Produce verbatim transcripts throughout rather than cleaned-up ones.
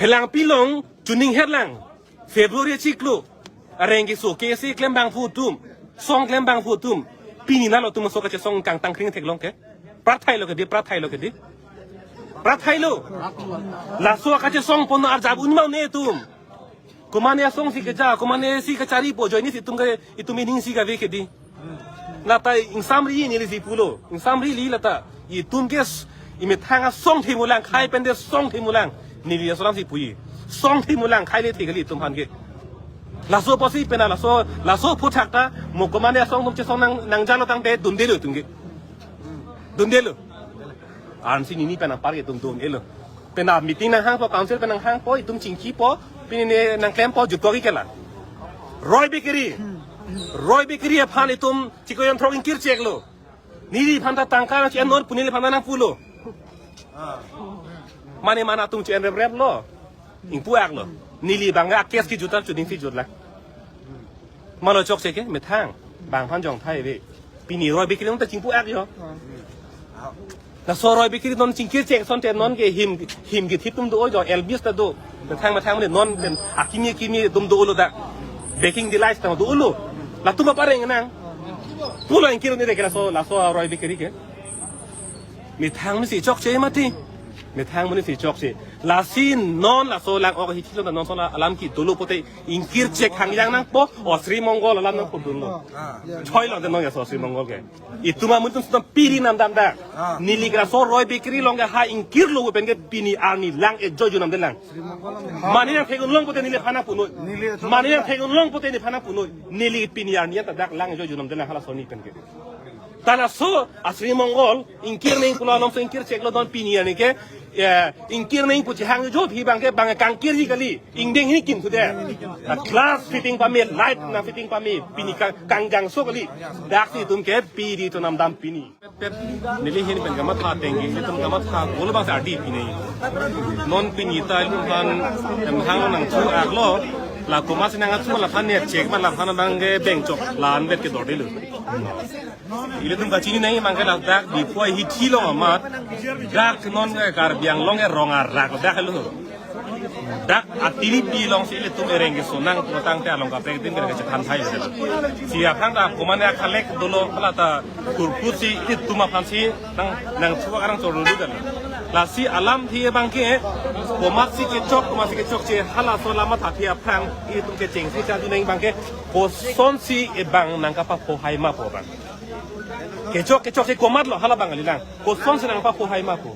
Phelangpi along chuning herlang. February chiklo. Areng keso kesi klem abangphu atum. Song klem abangphu atum. Pini nanglitum aso kachesong kangtang kring theklongke. Prathai lo ke di, prathai lo ke di. Prathai lo. Laso kachesong pon arjap un ma un-e atum. Komatne asong si keja, komatne si kacharipo, ajoine si itum ke, itum ining si kave ke di. Lata ingsamri neli si pulo, ingsamri li lata. Itum ke s-, imethang asong themulang, khai pen de song themulang. Neli aso alam si puji. Song themulang, khai le the kali itum aphan ke. Laso apotsi pena laso, laso aphuthak ta, mo komatne asong atum chesong nang, nangjalo tangte dundelo itum ke. Dundelo. Ansi nini pen apar ke itum dundelo. Pena meeting nanghangpo, council pen nanghangpo, itum chingkipo, pini ne nangklempo jutpo ke la. Roy Bakery. Roy Bakery aphan itum chiko yon throk ingkir cheklo. Neliphan ta tangka nang chi-en non pu neliphan ta nangpulo. Mane mane atum chi-en rep rep lo. Ingpu-ak lo. Neli abang ke a-case kejut ta chuning si jutlang. Malo chokche ke, methang. Bang aphan jong thai ave. Pini Roy Bakery along ta chingpu-ak jo. Laso Roy Bakery non chingkir chek asonte non ke him, him kethip atum do jo, Elvis ta do. Methang methang mane non pen akimi akimi atum dolo dak. Baking Delights ta dolo. Latum apa reng nang. Pulo ingkir un-e ke laso, laso Roy Bakery ke. Methang mane si chokche mati. Methang mane si chokche. Lasi non laso lang-ok ahithi along non laso alam kedo lo pote ingkir chek hangjang nangpo, o Sri Mongol alam nangpudunlo. Choi lo de non ya so Sri Mongol ke. Itum amun atum sita piri namdam dak. Neli ke laso Roy Bakery along ke ha ingkirlo pen ke pini arni lang-e jojo namdelang. Mane nangthek-un long pote neliphan nangpunoi. Mane nangthek-un long pote neliphan nangpunoi. Neli pini arni ta dak lang-e jojo namdelang hala soni pen ke. Ta laso a Sri Mongol ingkir neng pulo alam so ingkir cheklo don pini arni ke, eh, ingkir neng pu chihang jo aphi abang ke bang kangkirji kali, ingdeng hi kim sude. A glass fitting pame, light nangfitting pame, pini kang, kangjangso kali. Dak si itum ke piri to namdam pini. Neli ahin pen kamatha ateng ke, itum kamatha gol abang sa ardi pini. Non pini ta itum aphan emhang nangthu-ak lo, la komatsi nangthu laphan ne chek ma laphan abang ke bengchok la anvet ke dordelo. Ilitum kachini nangji abang ke ladak Diphu ahithi along amat. Dak non ke Karbi Anglong ke rong arak dak lo. Dak atiripi alongsi ilitum ereng keso nang pulotangte along kaprek adim ke chethan thai. Si aphrang ta komatne akhalek dolo hala ta kurkut si ilitum aphansi nang, nangthu-ak arang chorlu dan. Lasi alamthe abang ke komatsi kechok, komatsi kechokche halaso alam athe aphrang ilitum kechengsi chadu nangji abang ke kosonsi abang nangkapaphohai ma pu abang. Kechok, kechokche komatlo hala abang kalilang. Kosonsi nangpaphohai ma pu.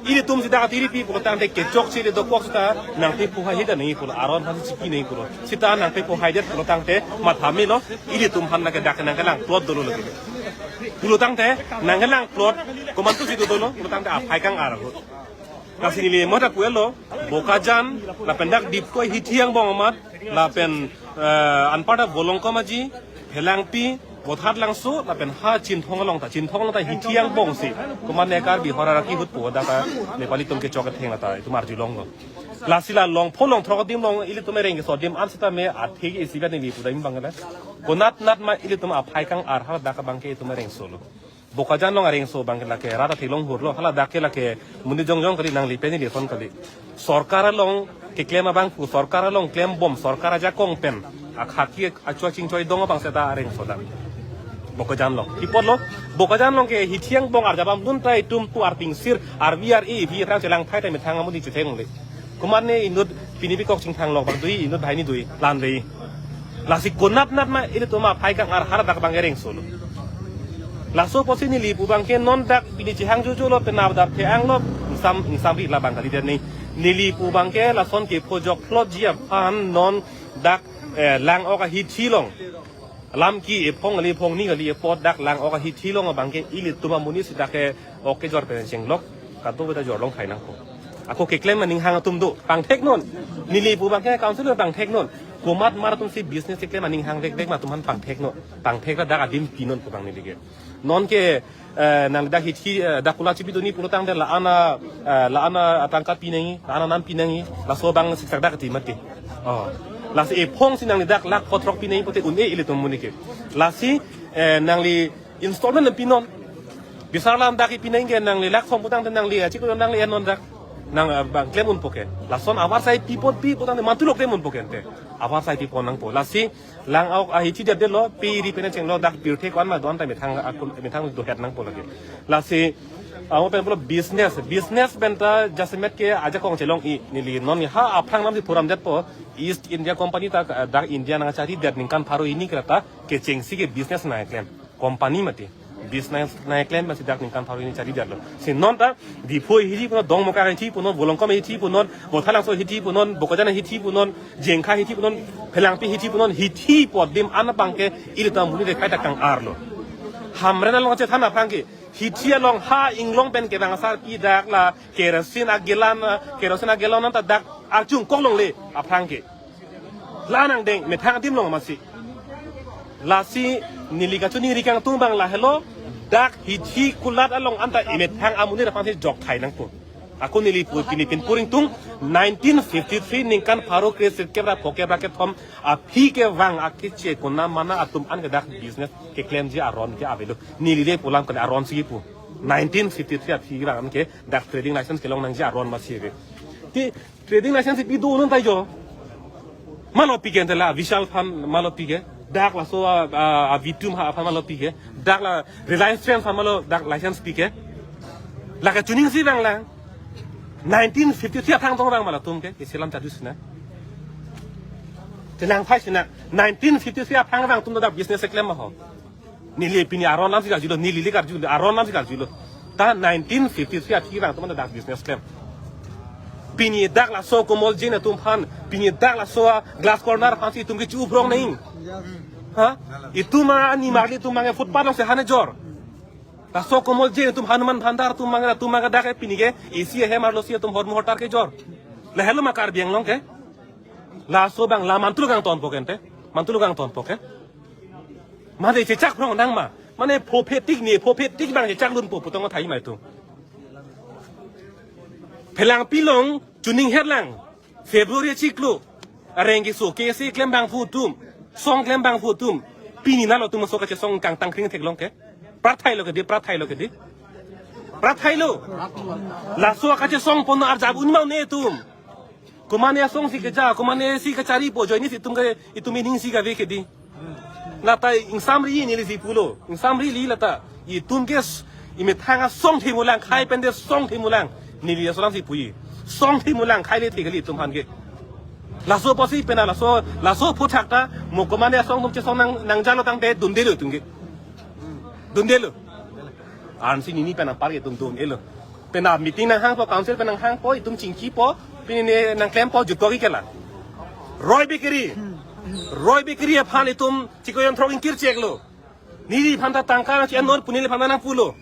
Ilitum sita atiripi pulotangte kechokche le dokok sita nangpaphohai hita nangji pulo, aron aphansi chiki nangji pulo. Sita nangpaphohaidet pulotangte matha melo, ilitum aphan lake dak nangkelang plot dolo lake. Pulotangte nangkelang plot komantusi dodolo pulotangte aphai kang-ar ahut. Lasi neli mota puelo, Bokajan, lapen dak Diphu ahithi angbong amat, lapen, eh, anparta Volongkom Aji, Phelangpi, Bothatlangso, lapen ha Chinthong along ta, Chinthong along ta hithi angbong si. Komatne Karbi Hor Araki ahut pu dak ta Nepali atum kechok atheng ta itum arjulonglo. Lasi la longpho longthrok adim along ilitum ereng keso adim an sitame athe ke isi ba neli pudam abang la. Konat nat ma ilitum aphai kang-ar ha dak abang ke itum ereng solo. Bokajan along areng so abang ke lake rat athek long hurlo, hala dak ke lake monit jongjong kali, nangli pen ili ason kali. Sorkar along keklem abang pu, sorkar along klembom, sorkar ajakong pen akhaki achua chingchoi dong abang seta areng so dak. Bokajan along. Ipotlo, Bokajan along ke hithi angbong arjabam dun ta itum pu arpingsir, arvi ar-e, vi atrang chelang phai ta methang amonit chutheng le. Komatne inut pini bikok chingthang lok bang dui, inut banghini dui, lan dei. Lasi konat nat ma ilitum aphai kang-ar ha dak abang ereng solo. Laso apotsi neli pu abang ke non dak pini chihang jojo lo, penap dap the-ang lo, ingsam, ingsamri labang kalidet ni. Neli pu abang ke lason kephojok plotji aphan non dak, eh, lang-ok ahithi along. Lam ke ephong kali, ephong ni kali, epot dak lang-ok ahithi along abang ke ilitum amonit si dak ke ok kejor pen chenglok, kadokave ta jorlong khai nangpo. Ako keklem aning hang atum do, pangthek non. Neli pu abang ke council pangthek non. Komat mar atumsi business keklem aning hang vek vek ma atum aphan pangthek non. Pangthek ta dak adim pi non pu abang neli ke. Non ke, eh, nangli dak hithi, eh, dak kula chipi doni pulotangte la-an a, eh, la-an atangka pi nangji, la-an anam pi nangji, laso abang siksak dak ti mat ke. Oh. Lasi ephong si nangli dak lakh phothrok pi nangji pote un-e ilitum amonit ke. Lasi, eh, nangli installment pi non. Bisar alam dak pi nangji ke nangli lakh thom putangte nangli, achiko nangli en non dak. Nang, eh, bang klem unpo ke. Lason avarsai pi apot pi apot tangte mantu lo klem unpo ke ante. Avarsai pi apot nangpo. Lasi lang-ok ahithi det det lo, pe ri pen chenglo, dak pirthe ko-an ma do-an ta methang akun, methang dohet nangpo lake. Lasi, ah, open pulo business. Business pen ta jasemet ke ajakong chelong-i, neli non ha aphrang lam si phuram detpo. East India Company ta, eh, dak India nangchari det ningkan pharo hini kreta kechengsi ke business nangklem. Company mati. Business nangklem masi dak ningkan pharo hini chari detlo. Si non ta Diphu hithi punon, Dongmukak hithi punon, Volongkom hithi punon, Vothatlangso hithi punon, Bokajan hithi punon, Jengkha hithi punon, Phelangpi hithi punon, hithi apot adim an abang ke ilitum amonit akhei ta kang-arlo. Hamren along chethan aphrang ke, hithi along ha inglong pen kevang asar ke dak la kerosene a-gallon, kerosene a-gallon an ta dak arjung koklongle aphrang ke. La nangdeng, methang adim along masi. Lasi neli kachiningri kangtung abang lahelo, dak hithi kulat along an ta emethang amonit aphan si jokthai nangpo. Ako neli pu pini pin puring tung, nineteen fifty-three ningkan pharo kre sirkep ra phokep ra kethom aphi kevang akeche konat mana atum an ke dak business keklemji aron ke avelo. Neli le pu alam kali, aron si pu. Nineteen fifty-three aphi kevang an ke dak trading license kelong nangji aron masi ave. Ti trading license pi do non ta jo. Malo pi ke ante la Vishal aphan malo pi ke. Dak laso a, a, a Vitum ha aphan malo pi ke. Dak la Reliance Trends aphan malo dak license pi ke. La kachining si vang lang. Nineteen fifty-three aphrang tong vang ma latum ke. Isi alam charju sinang. Chenang phai sinang. Nineteen fifty-three aphrang vang atum dak business keklem ma ho. Neli pini aron alam si karjulo, neli le karjulo, aron alam si karjulo. Ta nineteen fifty-three aphi vang atum an ta dak business klem. Pini dak laso Komol Jain atum aphan, pini dak laso a Glass Corner aphan si itum ke chu-uprong nai. Ha? Itum a ni marli atum abang ke footpath along si han ejor. Laso Komol Jain atum, Hanuman Bhandar atum abang, atum abang dak ke pini ke A C ahem arlo si atum hormu hortar kejor. Lahelo ma Karbi Anglong ke. Laso abang la mantu lo kangtonpo ke ante. Mantu lo kangtonpo ke. Mane chechak phrong nang ma. Mane phophe tik ne, phophe tik abang chechak lunpo pu tong thai mai tu. Phelangpi along chuning her lang. February chiklo. Areng keso kesi klem abang pu atum. Song klem abang pu atum. Pini nalo atum aso kachesong kangtang kring theklong ke. Prathai lo ke di, prathai lo ke di. Prathai lo. Laso kachesong pon arjap un ma un-e atum. Komane asong si keja, komane si kacharipo ajoine si itum ke, itum ining si kave ke di. Lata ingsamri neli si pulo, ingsamri li lata. Itum ke s-, emethang asong themulang, khai pen de song themulang. Neli aso alam si puji. Song themulang, khai le the kali itum aphan ke. Laso apotsi pena laso, laso aphuthak ta, mo komane asong atum chesong nang, nangjalo tangte dundelo itum ke. Dundelo. Ansi nini pen apar ke dundelo. Pena meeting nanghangpo, council pen nanghangpo, itum chingkipo, pini ne nangklempo jutoki ke la. Roy Bakery. Roy Bakery aphan itum chiko jon throk ingkir cheklo. Neli aphan ta tangka nang-en non pu neli aphan nangpulo.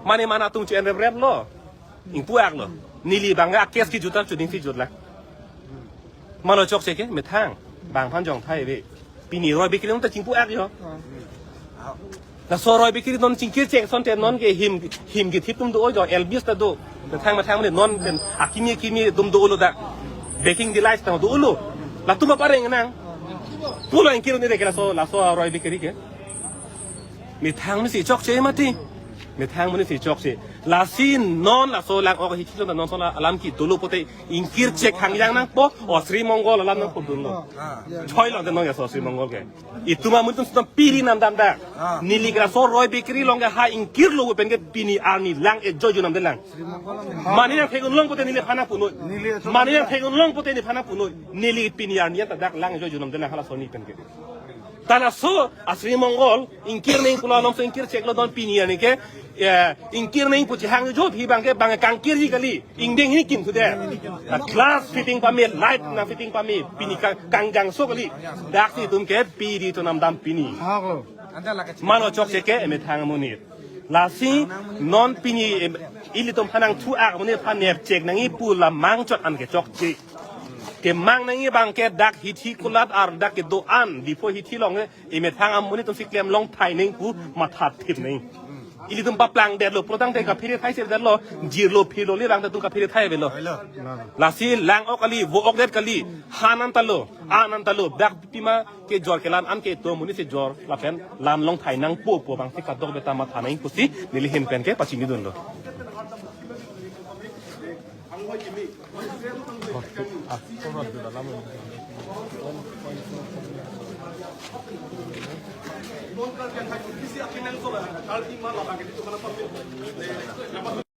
Mane mana atum chu-en rep rep lo. Ingpu-ak lo. Neli abang ke a-case kejut ta chuning si jut la. Malo chokche ke, methang. Bang aphan jong thai ave. Pini Roy Bakery non ta chingpu-ak jo. Laso Roy Bakery non chingkir chek asonte non ke him, him kethip atum do jo, Elvis ta do. Methang methang mane non pen akimi akimi atum dolo dak. Baking Delights ta dolo. Latum apa reng nang. Pulo ingkir ni de ke laso, laso Roy Bakery ke. Methang mane si chokche mati. Methang mane si chokche. Lasi non laso lang-ok ahithi along non laso alam kedo lo pote ingkir chek hangjang nangpo, o Sri Mongol alam nangpudunlo. Choi lo de non ya so Sri Mongol ke. Itum amonit atum sita piri namdam dak. Neli ke laso Roy Bakery along ke ha ingkir lo pen ke pini arni lang ejo ju namde lang. Mane nangthek-un long pote neli aphan nangpunoi. Mane nangthek-un long pote neli aphan nangpunoi. Neli pini arni an ta dak lang ejo ju namde lang hala soni pen ke. Ta laso a Sri Mongol ingkir neng pulo along so ingkir cheklo don pini arni ke, eh, ingkir neng pu chihang jo phi abang ke bang kangkirji kali. Ingdeng hini kim sude. A glass fitting pame, light nangfitting pame, pini kang, kangjangso kali. Dak si itum ke piri to namdam pini. Hak lo. Malo chokche ke emethang amonit. Lasi non pini em, ilitum aphan nangthu-ak amonit aphan nepchek nangji pu la mangchot an ke chokche. Kemang nangji abang ke dak hithi kulat ar dak kedo-an Diphu hithi along ke emethang amonit atum si klem long thai neng pu matha thip neng. Ilitum paplang detlo, pulo tangte kaphere thai sir detlo, jirlo phirlo le lang ta itum kaphere thai avelo. Lasi lang-ok kali, vo-ok det kali, han an ta lo, dak pima kejor kelan an ke itum amonit si jor, lapen lan long thai nangpo pu abang si kadokave ta matha nang pusi, neli ahin pen ke pachinidunlo.